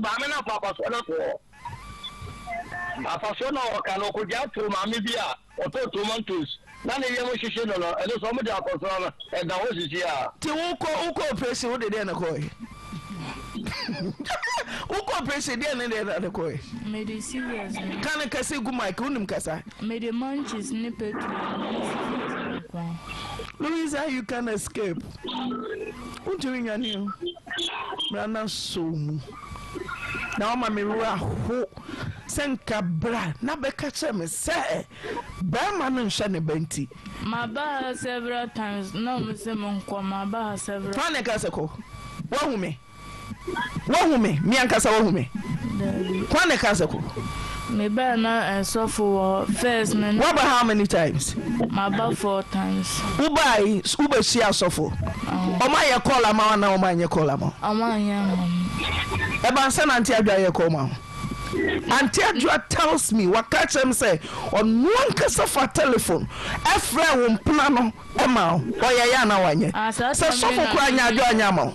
Maame no afa apasoɔ no ato hɔ. Apasoɔ no a ɔka no, ɔkɔgyaa too maame bi a ɔtɔn tomatoes na ne yam hyehye no no, ɛno nso wɔde akɔsra no, ɛda hɔ sisi a. Nti wokɔ wokɔ operation wode deɛ na kɔɛ? Wokɔ operation deɛ ne deɛ na de kɔɛ? Mede scissors ne. Ka ne kɛse gu mic wonim kasa. Mede munchies ne petrol ne scissors nko a. Louisa you can escape. Wontumi nnwane o. Mmara no asɔ wo mu. Na wama me werɛ aho sɛ nka bra na bɛka kyerɛ me sɛ barima no nhwɛ ne ba nti. Maba ha several times na ɔmo se menkɔ, maba ha several. Hwan na ɛka sɛ kɔ? Woahu me? Woahu me? Me ankasa woahu me? Dabi. Hwan na ɛkaa sɛ kɔ? Mebae na sɔfo wɔ hɔ first no. Woaba how many times? Maba four times. Wobae wobɛhyia asɔfo? Ɔmo ayɛ call ama wo anaa ɔmo anyɛ call ama wo? Ɔmo anyɛ ama me. Ɛba sɛ na Auntie Adwoa yɛ call ma wo? Auntie Adwoa tells me, waka akyerɛ me sɛ ɔno ankasa fa telephone ɛfrɛɛ wo mpena no Ɔma wo, ɔyɛ yɛ anaa wanyɛ? Sɛ sɔfo koraa nyɛ adwo anyɛ ama wo.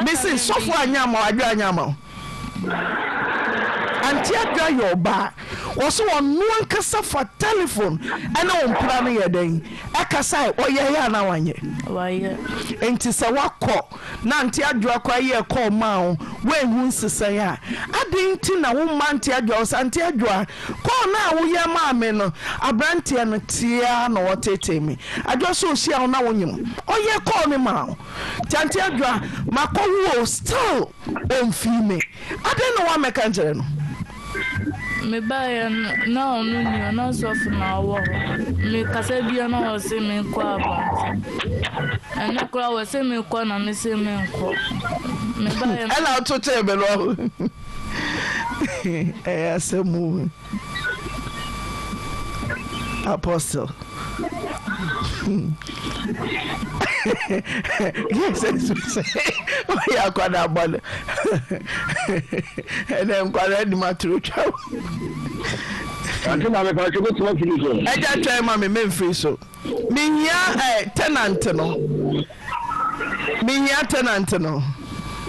Mese sɔfo anyɛ ama wo, adwo anyɛ ama wo. Ante adwo ayɛ ɔbaa. Wɔse ɔno ankasa fa telephone ɛne wo mpena no yɛ dɛn? Ɛkasae, ɔyɛ yɛ anaa wanyɛ? Wayɛ. Enti sɛ wakɔ na Ante Adwoa koraa yɛɛ call maa wo, woanhu nsesae a, adɛn nti na womma Ante Adwoa wo sɛ, Ante Adwoa, call no a woyɛ maa me no, aberanteɛ no te ara na ɔreteetee me. Adwoa sɛ ɔhyia wo na wonyem, ɔyɛɛ call no maa wo. Nti Ante Adwoa, makɔwo o, still ɔmfii me. Adɛn na woammɛka nkyerɛ no? Mebaeɛ no, na ɔno nni hɔ, na sɔfo na ɔwɔ hɔ. Mekasa biara na ɔse menkɔ abɔnten. Ɛno koraa ɔse mekɔ na mese menkɔ. Mebaeɛ no. Ɛna woto kyerɛ me no. Ɛyɛ asɛm o. Apostle. Ɔyɛ akwadaa bɔne. Ɛnɛ nkwadaa nim atoro twa. Ante na mepa kyɛ bɛtumi afiri so. Ɛgya twɛn ma me memfiri so. Mehia eh, tenant no. Mehia tenant no.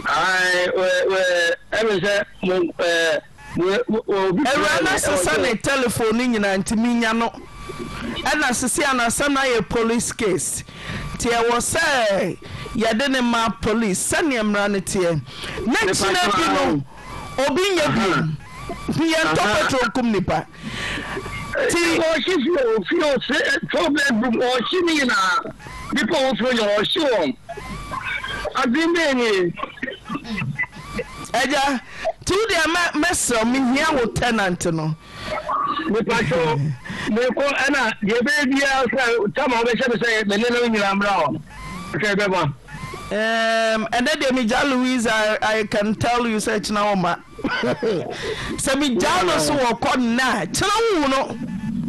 Ae, wɛ wɛ ɛmi sɛ mo ɛɛ. Awuraa no asesa ne telephone no nyinaa nti menya no ɛna sisi a n'asɛm no ayɛ police case nti ɛwɔ sɛ yɛde no ma police sɛdeɛ mmara no teɛ na kyena bi no obi nyɛ biom yɛntɔ petrol nkum nipa ti. Ɔhye fie o fie o se four bedroom ɔhye ne nyinaa nipa wɔ fie nyinaa ɔhye wɔn adwene bɛn nie. Agya, nti wo deɛ mɛ mɛsrɛ wo mehia wo tenant no. Mepatwo mekɔ ɛna deɛ ɛbɛyɛ biara sɛ tam a wobɛhyɛ me sɛ me ne no nyinaa mmra hɔ sɛ ɛbɛba. Um, ɛnɛ deɛ megya Louise I, I can tell you sɛ kyena wo ma. Sɛ megyaa no so wɔkɔ nnɛ a kyena wowu no.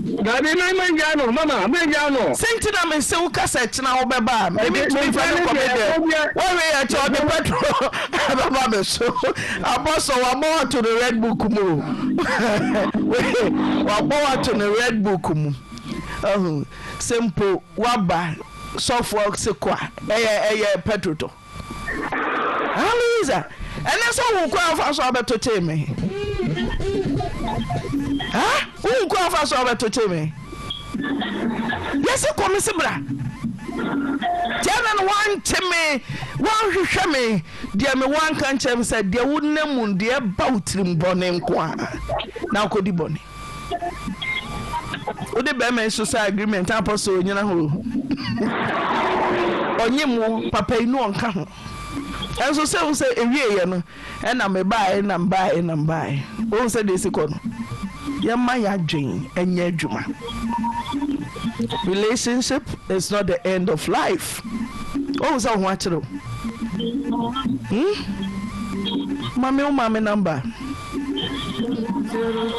Dabi me mengyaa no mama mengyaa no. Sɛ nti na mese wo ka sɛ kyena wo bɛba a me mentumi mfa no nkɔ me dɛm woahwɛ yɛ kyɛ ɔde petrol ɛbɛba me so Apostle wabɔ wato ne red book mu o wabɔ wato ne red book mu ɔhu sɛ mpo waba sɔfoɔ se kɔ a ɛyɛ ɛyɛ petrol tɔ. Ah Louisa, ɛnɛ sɛ wohu kwan afa so abɛto kyee me. Ah, wohu kwan afa so abɛto kyee me. Yɛse kɔ me se bra. Tia na no wankye me, wanhwehwɛ me. Deɛ me wanka nkyerɛ me sɛ deɛ wonam mu deɛ ɛba wo tirim bɔne nko a na wokɔdi bɔne. Wode bɛrima yi so sɛ agreement apostle onyina hɔ ɔnye mo papa yi no ɔnka ho ɛnso sɛ wo sɛ ɛwieɛ no ɛna mebaeɛ na mebaeɛ na mebaeɛ wohu sɛ deɛ ɛsi kɔ no yɛma yɛadwen ɛnyɛ adwuma. Relationship is not the end of life. Wohu sɛ wo ho akyerɛ wo hmm? Ma me wo maame number.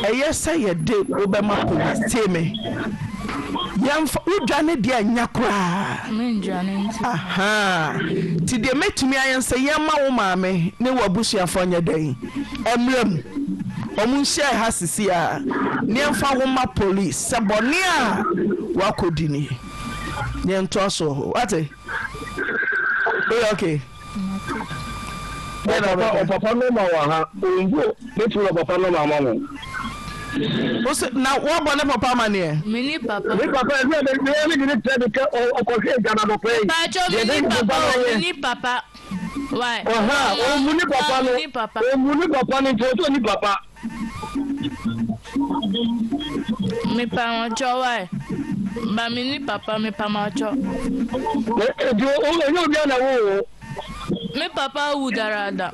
Ɛyɛ sɛ yɛde wo bɛma police. Tie me. Yɛmfa wodwane deɛ nya koraa. Aha. Nti deɛ mɛtumi ayɛ sɛ yɛma wo maame ne w'abusuafoɔ nyɛ dɛn ɛmmerɛ mu. Ɔmo nhyia ɛha sisi a ne yɛmfa wo ma police sɛ bɔne a wakɔdi nie. Ne yɛntoa so wɔ hɔ. Wate? Woyɛ okay? Ɔpapa ɔpapa nɔma wɔ ha. Ɔmbu mɛtumi de ɔpapa nɔma ama mo. Wose na woabɔ ne papa amaneɛ? Menni papa. Me papa ɛbi a meyɛ me de ne kyerɛ me kɛ ɔkɔhwɛ agya no anɔpa yi. Mpakyɛw Deɛ menni ɛbɛyɛ papa papa no o ayɛ. menni papa. Why? Ɔha ɔmmu ne papa no ɔmmu ne papa no nti ɔsɛ ɔni papa. Mepamokyɛw why? Ba menni papa mepamokyɛw. Nti ɔnyɛ obiara na ɛwoo wo? Me papa awu daraada.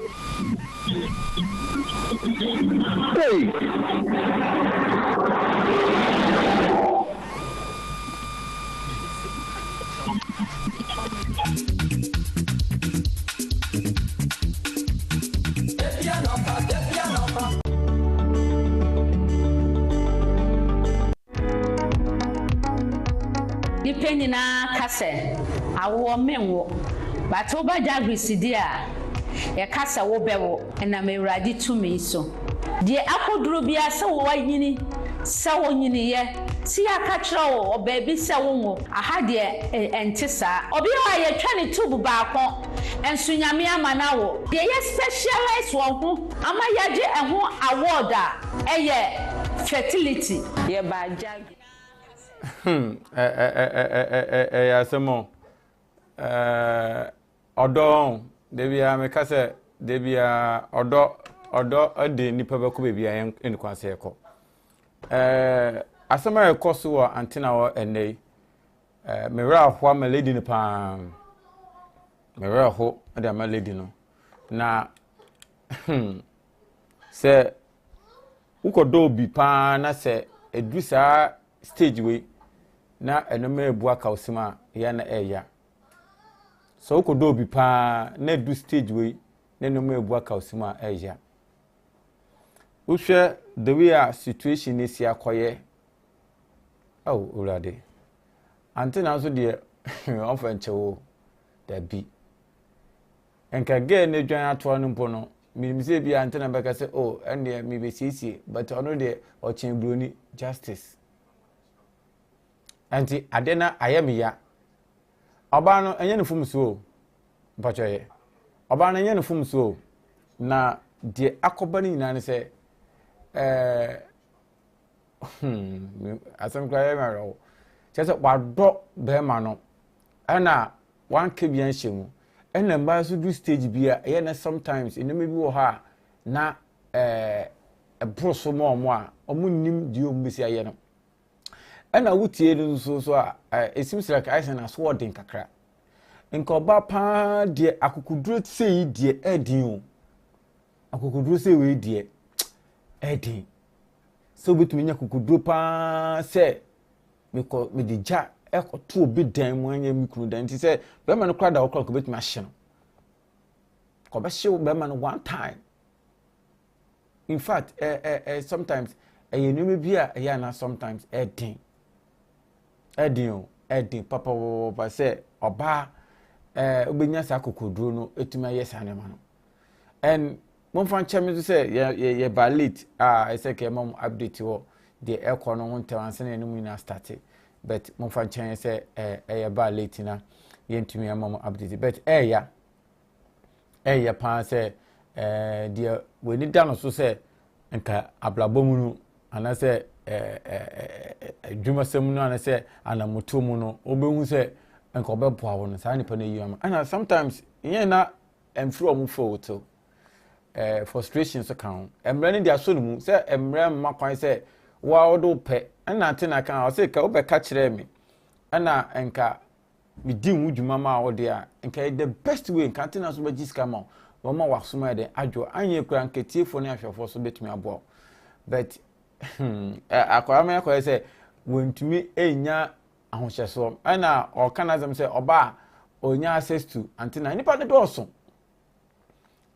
Ei. Nnipa nyinaa ka sɛ awoɔ menwo but woba Jagris deɛ a yɛka sɛ wobɛwo ɛnam Awurade tumi so. Deɛ akɔduru biara sɛ woanyini sɛ wonyiniiɛ sɛ yɛaka kyerɛ wo wɔ baabi sɛ wonwo aha deɛ ɛnte saa. Obi wɔ hɔ a yɛtwa ne tube baako nso Nyame ama no awo. Deɛ yɛ specialise wɔ ho ama yɛagye ɛho award a ɛyɛ fertility. Yɛbaa Jagris. Hmm, ɛyɛ asɛm o. Ɔdɔ ɔn, da biara meka sɛ da biara ɔdɔ ɔdɔ de nipa bɛkɔ baabi a ɛnni kwan sɛ yɛkɔ. Ɛɛ asɛm a ɛkɔ so wɔ antena hɔ ɛnnɛ yi, ɛɛ me werɛ aho ama lady no paa. Me werɛ aho de ama lady no. Na hmm, sɛ wokɔdɔ obi paa na sɛ ɛduru saa stage wei na ɛnoma ɛbu aka wo sim a, yɛ na ɛya. Sɛ wokɔdɔ obi paa na ɛdu stage wei na nneɛma ebu aka wo sim a ɛya. Wohwɛ the way a situation no si akɔyɛ oh Awurade. Ante na nso deɛ ɔmfa nkyɛ wo dabi. Nka girl no adwan atoa no mpo no menim sɛ bi ante na bɛka sɛ oh ɛndeɛ mebɛsiesie but ɔno deɛ ɔkyɛn buroni justice. Ɛnti adeɛ no ayɛ me ya. Ɔbaa no ɛnyɛ ne fom so o. Mpakyɛ yɛ. Ɔbaa no ɛnyɛ ne fom so o. Na deɛ akɔba no nyinaa ne sɛ ɛɛ hmm asɛm koraa yɛ me awerɛho. Kyerɛ sɛ wadɔ bɛrima no ɛna wanka bi anhyɛ mu. Ɛna mmaa nso du stage bi a ɛyɛ na sometimes nneɛma bi wɔ hɔ a na ɛɛ ɛboro so ma wɔn a wɔn nnim deɛ wɔn bɛsi ayɛ no. Ɛna wotie no nso so a, it seems like ayɛ sɛ n'aso ɔden kakra. Nka ɔbaa paa deɛ akokoduro sei deɛ ɛden o. Akokoduro sei wei deɛ ɛden. Sɛ wobɛtumi anya akokoduro paa sɛ mekɔ mede gya ɛkɔto obi dan mu anyɛ me kunu dan nti sɛ bɛrima no koraa da hɔ koraa nka obɛtumi ahye no. Kɔbɛhyew bɛrima no one time. In fact, eh, eh, eh, sometimes ɛyɛ nneɛma bi a ɛyɛ ana sometimes ɛden ɛden o ɛden papapapa sɛ ɔbaa ɛɛ wobɛnya saa kokoduro no ɛtumi ayɛ saa nneɛma no and momfa nkyɛn mi nso sɛ yɛ yɛ yɛ ba late a ɛsɛ kɛ ɛma mo update wɔ deɛ ɛkɔ no ho ntɛm ansa na ɛnum nyinaa start but momfa nkyɛn sɛ ɛɛ ɛyɛ ba late na yɛntumi ama mo update but ɛɛya. Ɛyɛ paa sɛ ɛɛ deɛ w'ani da no so sɛ nka abrabɔ mu no anaasɛ ɛɛ ɛɛ adwumasɛm no anaasɛ anamotuo mu no wobɛhu sɛ nka ɔbɛboa wo no saa nipa no ayi ama ɛna sometimes yɛn na ɛmfiri wɔn fo to ɛɛ frustration so ka ho mmerɛ no de asɔ ne mu sɛ mmerɛ mma kwan sɛ wa wode wo pɛ ɛna ante na ka ɔsɛ ka wobɛka kyerɛ me ɛna nka medi ho dwuma maa wo deɛ a, nka ɛyɛ the best way, nka ante na so bɛgye sika ma wo, na wɔma w'asom ayɛ dɛn adwo, anyɛ koraa nka atiefoɔ ne ahwɛfoɔ so bɛtumi aboa wo. But hmm, akwadaa ma yɛkɔyɛ sɛ wɔntumi nnya ahohyɛsoɔ, ɛna ɔka n'asɛm sɛ ɔba a ɔnya access to ante na nipa no dɔɔso.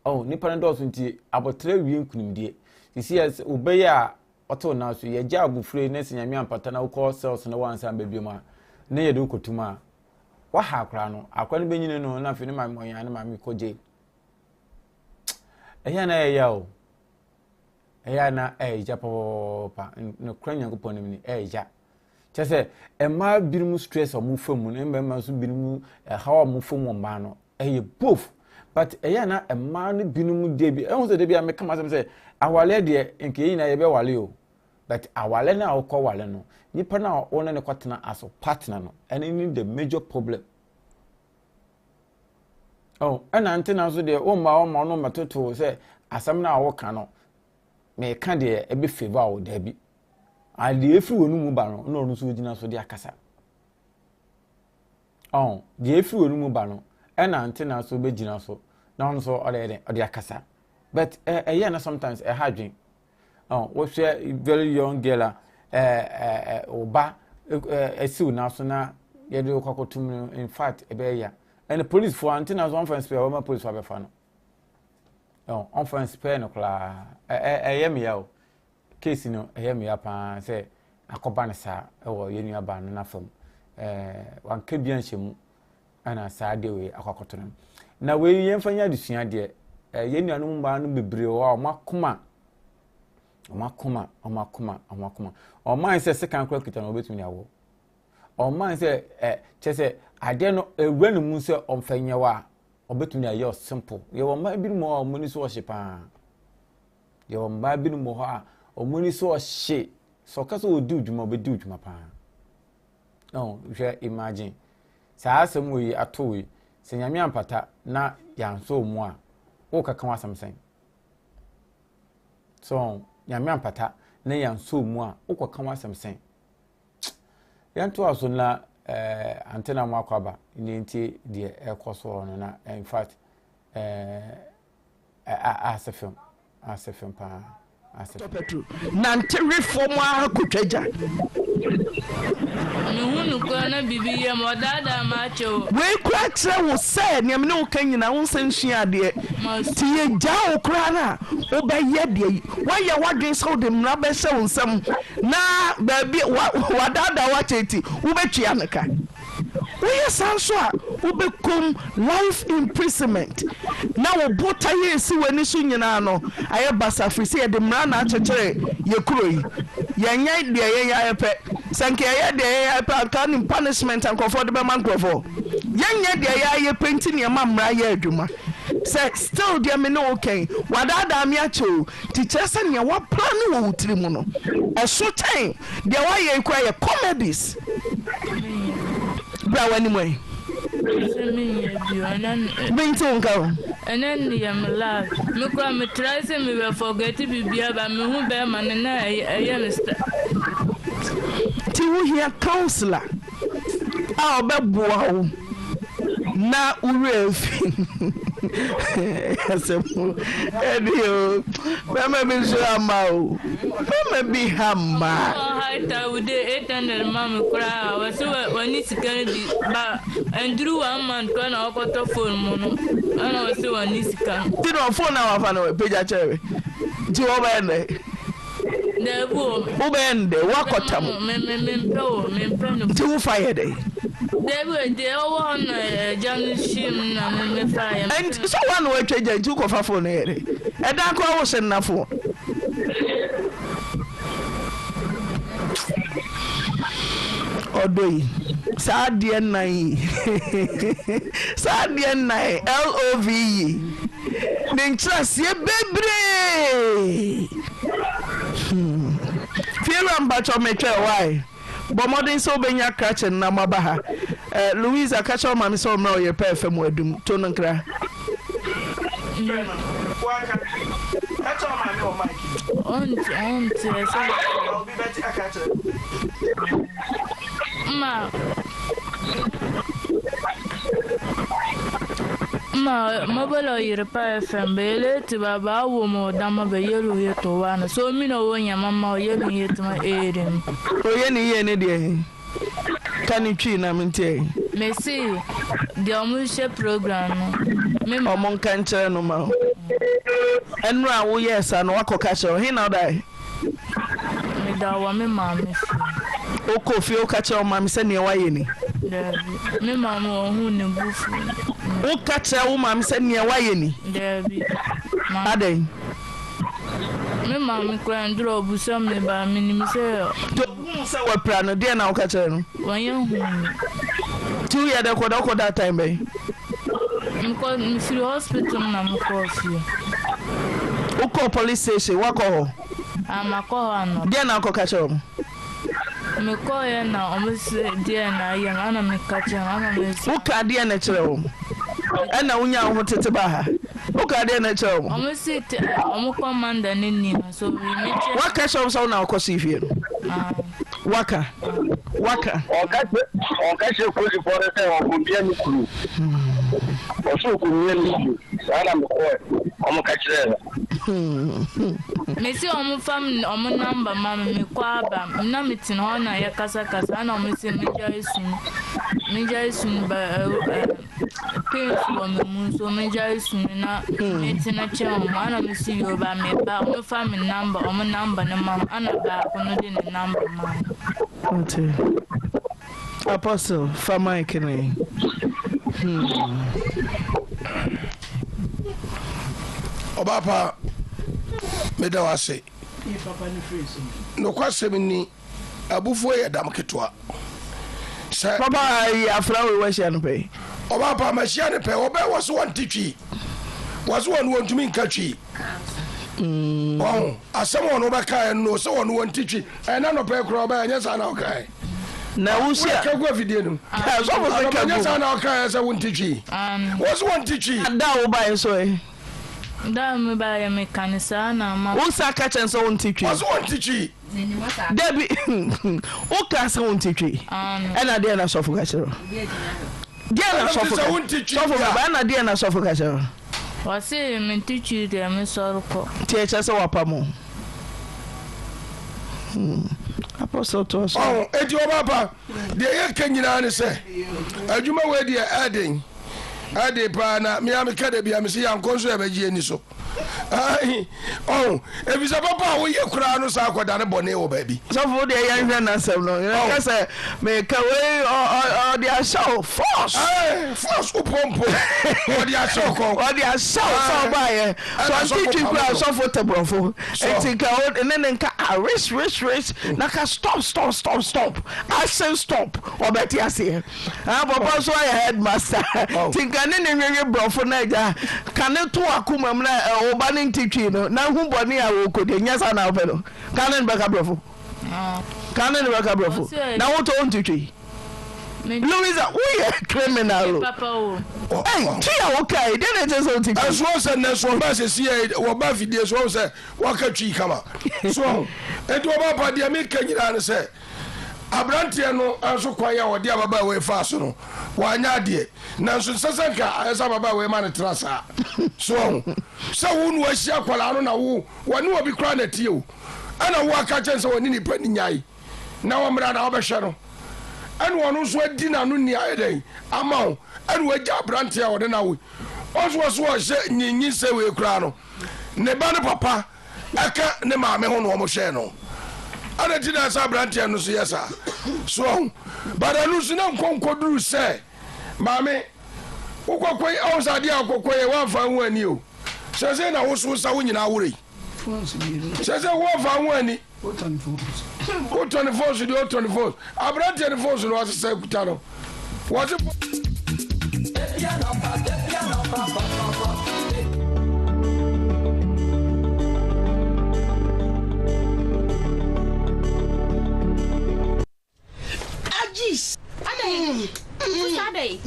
Oh, nipa no dɔɔso nti abɔtrɛ wie nkunimdie. Sisi yɛ wobɛyɛ a Ɔte wo nan so. Yɛgya abofra yi na sɛ Nyame ampata na wokɔ cells na woansan ba biom a, na yɛde wo kɔtum a, woaha akwadaa no. Akwadaa no bɛnyini no na afei ne maame ɔyɛ ne maame kɔ jail. Ɛyɛ na ɛyɛ o. Ɛyɛ na ɛyɛ papaapa. Nokorɛ Nyankopɔn nim ni, ɛyɛ. Kyɛ sɛ mmaa binom stress a wɔfa mu ne mmarima nso binom ɛhaw a wɔfa mu mmaa no, ɛyɛ both. But ɛyɛ na mmaa no binom deɛ bi ɛho sɛ de bi a meka m'asɛm sɛ awaleɛ deɛ nka yɛn nyinaa yɛbɛwale o. But awale no a wokɔ wale no, nipa no a wo ne no kɔtena as partner no, ɛno ne the major problem. Oh, ɛna nte na nso deɛ womma wɔma no mmɛtoto sɛ asɛm no a woka no, meka deɛ ɛbɛ favor wo daabi. Adeɛ efiri wɔn mu ba no, na ɔno nso gyina so de akasa. Ɔn, deɛ efiri wɔn mu ba no, ɛna nte na nso bɛgyina so na ɔno nso ɔde ɛdɛn ɔde akasa. But ɛyɛ na sometimes ɛha adwen. Ɔn, wohwɛ very young girl a ɛɛ ɛɛ wo ba ɛsiw n'aso na yɛde wo kɔ akɔtum no, in fact ɛbɛyɛ ya. Ɛna policefoɔ ante na nso ɔmfa nspɛ ɔma policefoɔ abɛfa no. Ɔn, ɔmfa nspɛ no koraa. Ɛ ɛyɛ me ya o. Case no ɛyɛ me ya paa sɛ akɔba no saa ɛwɔ yɛn nua baa no n'afa mu. Ɛɛ wanka bi anhyɛ mu ɛna saa adeɛ wei akɔ akɔto no. Na wei yɛmfa nyɛ adesua deɛ. Ɛɛ yɛn nuanom mmaa no bebree wɔ hɔ a wɔn akoma wɔn akoma wɔn akoma wɔn akoma wɔn ayɛ sɛ sekan koraa kita no wɔbɛtumi de awɔ. Wɔn ayɛ sɛ ɛ kyɛ sɛ adeɛ no ewura ne mu sɛ ɔmfa nyɛ wɔ a ɔbɛtumi de ayɛ simple. Yɛwɔ mmaa binom wɔ hɔ a wɔn ani so ɔhye paa. Yɛwɔ mmaa binom wɔ hɔ a wɔn ani so ɔhye. Sɛ ɔka sɛ ɔdi dwuma ɔbɛdi dwuma paa. Oh, hwɛ imagine. Saa asɛm wei ato wei. Sɛ nyame ampata na yɛansɔ mu a, wokɛka ho asɛm sɛn? So nyame ampata na yɛansɔ mu a, wokɔka ho asɛm sɛn? Yɛntoa so na eh, ante na mo akɔ aba ne nti deɛ ɛkɔ soɔ no na in fact eh, ase fam ase fam paa ase fam. Petro nante we fam ara kotwa gya. Mehu no koraa na biribi yɛ me, ɔdaadaa m'akyɛ o. Wei koraa kyerɛ wo sɛ nea me ne wo ka nyinaa wo nsa nsua adeɛ. Nti yɛgyaa wo koraa no a wobɛyɛ deɛ woayɛ w'adwene sɛ wode mmara bɛhyɛ wo nsam na baabi wadaadaa wo akyɛ nti wobɛtua no ka. Woyɛ saa nso a, wobɛkɔm life imprisonment na wo botaeɛ a ɛsi w'ani so nyinaa no ayɛ basaa firi sɛ yɛde mmara na akyekyere yɛ kuro yi. Yɛnyɛ deɛ yɛn ara yɛpɛ. Sɛ nka yɛyɛ deɛ yɛn ara yɛpɛ a, anka wonim punishment a nkurɔfoɔ de bɛma nkurɔfoɔ. Yɛnyɛ deɛ yɛn ara yɛpɛ nti na yɛma mmara yɛ adwuma. Sɛ still deɛ me ne wo ka yi, wadaadaa me akyɛ o, nti kyerɛ sɛ nea woaplane wɔ wo tiri mu no, ɛso kyɛn Deɛ wayɛ yi koraa yɛ comedies. Bra w'anim ɛ. Sɛ menyɛ bio ɛnɛ Mente wo nka o. Ɛnɛ ne yɛ me last. Me koraa me try sɛ me bɛ forget biribiara but me hu bɛɛma no na ɛyɛ me sta. Nti wo hia councilor a ɔbɛboa wo na wo werɛ afi asɛm ɛde o bɛrima bi nso ama o bɛrima bi ha mmaa. Ɔwɔ high tide de 800 ma me koraa wɔsi wɔne sika no bi ba nduru one month koraa na ɔkɔtɔ phone mu no ɛna wɔsi wɔne sika no. Ti na phone na wafa no pagya kyerɛ me nti wɔbɛyɛ nnɛ. Daabi o. Wobɛyɛ no dɛn? Woakɔ tam. Me me mempɛ o, mempɛ no. Nti wofa yɛ dɛn? Daabi o, deɛ ɔwɔ hɔ na agya no hyia mu na me mefa yɛ. Nti sɛ woa na woatwa gya nti wokɔfa phone no yɛ dɛn? Ɛdan koraa wohyɛ nna phone. Ɔdɔ yi, saa adeɛ nnan yi, saa adeɛ nnan, LOVE. Ne nkyerɛaseɛ bebree. Hmm. Fiewura mpakyɛw metwɛn why? Bɔ mmɔden sɛ wobɛnya krakye no na moaba ha. Eh, Louisa ka kyerɛ wo maame sɛ ɔmmrɛ wo yere pɛ fam adum. To no nkra. Frɛ no. Woaka. Ka kyerɛ wo maame wɔ mic mu. Ɔnte, ɔnte ɛsɛ. Obi bɛte aka akyerɛ no. Ma Ma mobile yiri pa FM bɛ yɛlɛ ti ba baa wo mo dama bɛ yɛlu yɛ to wa na so mi na wo nya ma ma o yɛlu yɛ ti ma eeri mi. O yɛ ne yie ne deɛ he? Ka ne twi na me ntie. Me se deɛ ɔmo hyɛ program no me ma. Ɔmo nka nkyerɛ no ma wo. Ɛnora a wo yɛɛ saa no wakɔ ka kyerɛ wo he na wodae? Meda wɔ me maame fie. Wokɔɔ fie woka kyerɛɛ wo maame sɛ nea woayɛ ni? Daabi. Me maame ɔhuu ne bo fuu me. Woka kyerɛɛ wo maame sɛ nea woayɛ ni? Daabi. Adɛn? Me maame koraa nduru a ɔbusa me ba menim sɛ. Nti ɔhuu sɛ wapira no deɛn na woka kyerɛɛ no? Wanyɛ huu me. Nti woyɛ dɛ kɔda wokɔdaa time bɛn? Mekɔ mefiri hospital mu na mekɔɔ fie. Wokɔɔ police station woakɔ hɔ? Ah makɔ hɔ anɔpa. Deɛn na wokɔka kyerɛ wɔn? Mekɔeɛ na wɔn se deɛn na ayɛ me ɛna meka kyerɛ wɔn ɛna mese. Wokaa deɛn na kyerɛ wɔn? Ɛna wonyaa wo ho tete baa ha? Wokaa deɛn na kyerɛ wɔn? Wɔn se te wɔn commander no nni ha so mekyerɛ. Woaka kyerɛ wɔn sɛ wo na wokɔ see fie no? Ae. Waka. Waka. Ɔka kyerɛ ɔka kyerɛ polisifoɔ no sɛ ɔkɔmia ne kunu. Ɔsɛ ɔkɔmia ne kunu. Saa na mekɔɛ. Wɔn ka kyerɛɛ no. Mese wɔn fa wɔn number ma me mekɔ aba na metena hɔ na yɛkasakasa ɛna wɔn se megyae su no megyae su no ba ɛ ɛ pains wɔ me mu nso megyae su no na metena kyɛn wɔn ɛna mese yoo ba meba wɔn fa me number wɔn number no ma me ɛna baako no de ne number maa me. Ɔte. Apostle fa mic no yi. Hmm. Ɔbaa pa, meda wo ase. Nokwasɛm ni, abufuo yɛ dam ketewa. Sɛ. Papa ayi afra wei wahyia no pɛn. Ɔbaa pa mahyia no pɛn. Ɔbɛn wɔ so wɔnte twi. Wɔ so wɔn wɔntumi nka twi. Wɔn asɛm wɔn wɔbɛka no sɛ wɔn wɔnte twi. Ɛna nɔpɛ koraa ɔbɛn ɛnyɛ saa na ɔkae. Na wuhyia. Ka gu afidie no. Sɔfo sɛ ka gu. Ɛnyɛ saa na ɔkae sɛ wonte twi. Wɔ so wɔnte twi. Da a wobae nso ɛ. Da a mebaeɛ meka no saa na ama. Wo sa ka kyerɛ no sɛ wonte twi. Ɔse wɔnte twi. Dabi woka sɛ wonte twi. Ɛna deɛ na sɔfo ka kyerɛ wo. Deɛ na sɔfo ka sɔfo bɛba ɛna deɛ na sɔfo ka kyerɛ wo. Ɔse mente twi deɛ mesɔre kɔ. Nti ɛkyerɛ sɛ wapam wo. Hmm. Apostle to so. Ɔho eti ɔba pa deɛ yɛka nyinaa ne sɛ adwuma wei deɛ ɛden ɛden paa na mea meka da bia mese yɛankɔ nso yɛbɛgye ani so ɔho efisɛ papa a woyɛ koraa no saa akɔda ne bɔne wɔ baabi. Sɔfo deɛ yɛnhwɛ n'asɛm no yɛka sɛ meka wei ɔde ahyɛ wo force. Force wopɔ mpo ɔde ahyɛ wo kɔn. Ɔde ahyɛ wo sɛ ɔbaayɛ so ɔnte twi koraa sɔfo te borɔfo nti nka ne ne nka ah rish rish rish na ka stop stop stop stop action stop ɔbɛte aseɛ. Ah papa nso ayɛ headmaster nti nka ne ne nwenwe borɔfo no agya ka ne to akoma mu na ɔba ne nti twi no na hu bɔne a wɔkɔdi nyɛ saa na wopɛ no ka ne ne bɛka borɔfo ka ne ne bɛka borɔfo na wotɔ wo nti twi Louisa woyɛ criminal o ei twi a woka yi deɛ na ɛkyɛ sɛ wote twi ɛsoɔ sɛ nnɛ so ɔba sɛsi yɛ wɔba afidie so wɔn sɛ wɔka twi kama so ɔho enti wɔba pa deɛ meka nyinaa ne sɛ Aberanteɛ no nso kwan a ɔde ababaawa yi faa so no, wanyɛ adeɛ. Nanso nsɛ sɛ nka ayɛ sɛ ababaawa yi ma no tra saa. So wahu? Sɛ wo na wahyia akwadaa no na wo, wɔne obi koraa na ɛteɛ o, ɛna wo aka kyerɛ no sɛ wɔne nipa no nyae na wɔmmra na wobɛhwɛ no, ɛna ɔno nso adi n'ano ni ayɛ dɛn ama wo, ɛna wagya aberanteɛ a ɔde no awo yi. Ɔnso wɔ so ɔhyɛ nyinyinsɛn wei koraa no, ne ba no papa ɛka ne maame ho na wɔn hwɛɛ no ɛna ti na ɛsɛ aberanteɛ no so yɛ saa so ɔho but ɛno nso na nkɔ nkɔduru sɛ maame wokɔkɔ yi ɔho sɛ adeɛ a wokɔkɔ yɛ woamfa ho ani o sɛ sɛ na woso sa wo nyinaa wore sɛ sɛ woamfa ho ani wotɔne fon so deɛ wotɔne fon aberanteɛ no fon so no wasesa kuta no wɔse Agis! Adɛn? Sista adɛn?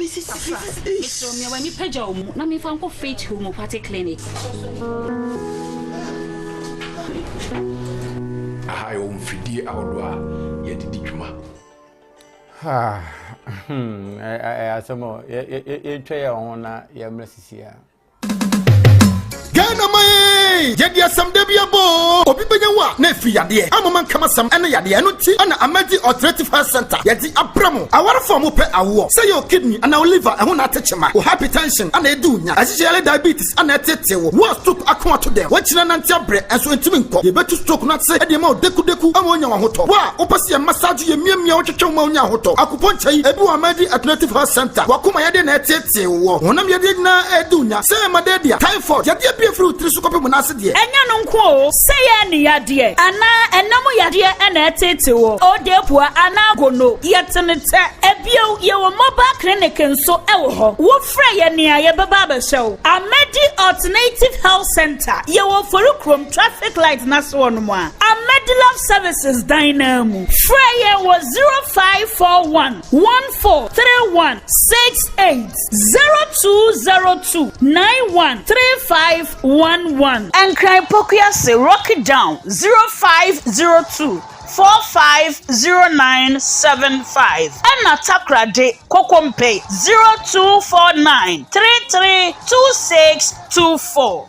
Mesrɛ wo, mia w'ani pagya wo mu na memfa nkɔ Faith Homeopathic Clinic. Aha yɛwɔ mfidie ahodoɔ a yɛde di dwuma. Hmm, ɛyɛ asɛm o. Yɛntwa yɛn ho na yɛmmra sisi a. Ghana man yɛde asɛm da bi abɔ oo obi bɛnya wo a na ɛfiri yadeɛ amoma nkam asɛm ɛne yadeɛ ɛno nti ɛna Amadi Alternative Health Center yɛde abrɛ mo awarefo a mopɛ awoɔ sɛ yɛ wo kidney anaa wo liver ɛho na ate kyema wo hypertension ana ɛdi wo nya ɛhyehyɛ yɛle diabetes ana ɛtetee wo wo a stroke ako ato dɛm woakyina nante abrɛ ɛnso ɛntumi nkɔ yɛbɛtu stroke no ase ɛde ama wo dekudeku ama woanya w'ahotɔ wo a wopɛ sɛ yɛ massage yɛ miamia wo twetwe wo ma wonya ahotɔ akupɔnkyɛ yi ebi wɔ Amadi Alternative Health Center wakoma yadeɛ na ɛtetee Tee wɔ honam yadeɛ nyinaa ɛredi wo nya, sɛ ɛyɛ malaria, typhoid, yadeɛ bi a ɛfiri wo tiri so kɔpem wo nan ase deɛ. Ɛnyɛ no nko oo, sɛ yɛ ne yadeɛ anaa. anaa ɛna mu yadeɛ na ɛreteetee wo, odeepua anaa gono, yɛte no tɛ. Ebio, yɛwɔ mobile clinic nso wɔ hɔ. Wofrɛ yɛn a, yɛbɛba abɛhwɛ wo. Amadi Alternative Health Centre, yɛwɔ Oforikrom traffic light no ase hɔnom a, Amadi Love Services dan no ara mu. Frɛ yɛn wɔ 0541 1431 68, 0202 91 3511. Nkran Pokuase Rocky Down 0502 450975 ɛna Takoradi Kokompe 0249 33 2624.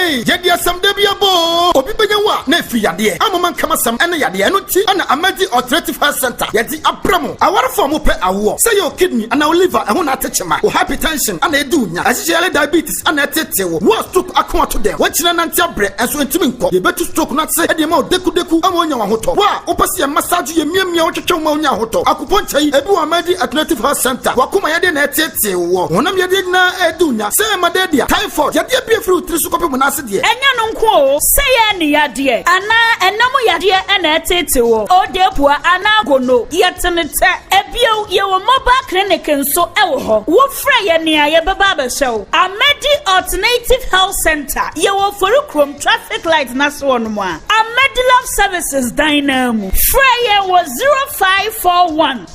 Yɛde asɛm da bi abɔ oo. Obi bɛnya wo a na ɛfiri yadeɛ. Amoma nkamasɛm ne yadeɛ. Ɛno nti na Amadi Alternative Health Center yɛde abrɛ mo. Awarefo a mopɛ awoɔ, sɛ ɛyɛ wo kidney anaa wo liver ɛho na ate kyema, wo hypertension ana ɛdi wo nya, asikyire yare diabetes ana ɛtetee wo, wo a stroke ako ato dɛm, woakyini anante abrɛ nso ɛntumi nkɔ, yɛbɛtu stroke no ase de ama wo dekudeku ama woanya w'ahotɔ. Wo a wopɛ sɛ yɛ massage wo, yɛmiamia wo, twetwe wo ma wonya ahotɔ. Akupɔnkyɛ yi, ebi wɔ Amadi Alternative Health Center. W'akoma yadeɛ na ɛtetee woɔ, honam yadeɛ nyinaa ɛredi wo nya, sɛ ɛyɛ malaria, typhoid, yadeɛ bi a ɛfiri wo tiri so kɔpem wo nan ase deɛ. Ɛnyɛ no nko oo, sɛ yɛ ani yadeɛ anaa ɛna mu yadeɛ na ɛreteetee wo, odeepua anaa gono, yɛte no tɛ. Ebio, yɛwɔ mobile clinic nso wɔ hɔ. Wofrɛ yɛn a, yɛbɛba abɛhwɛ wo. Amadi Alternative Health Centre, yɛwɔ Oforikrom traffic light no ase hɔnom a, Amadi Love Services dan no ara mu. Frɛ yɛn wɔ 0541.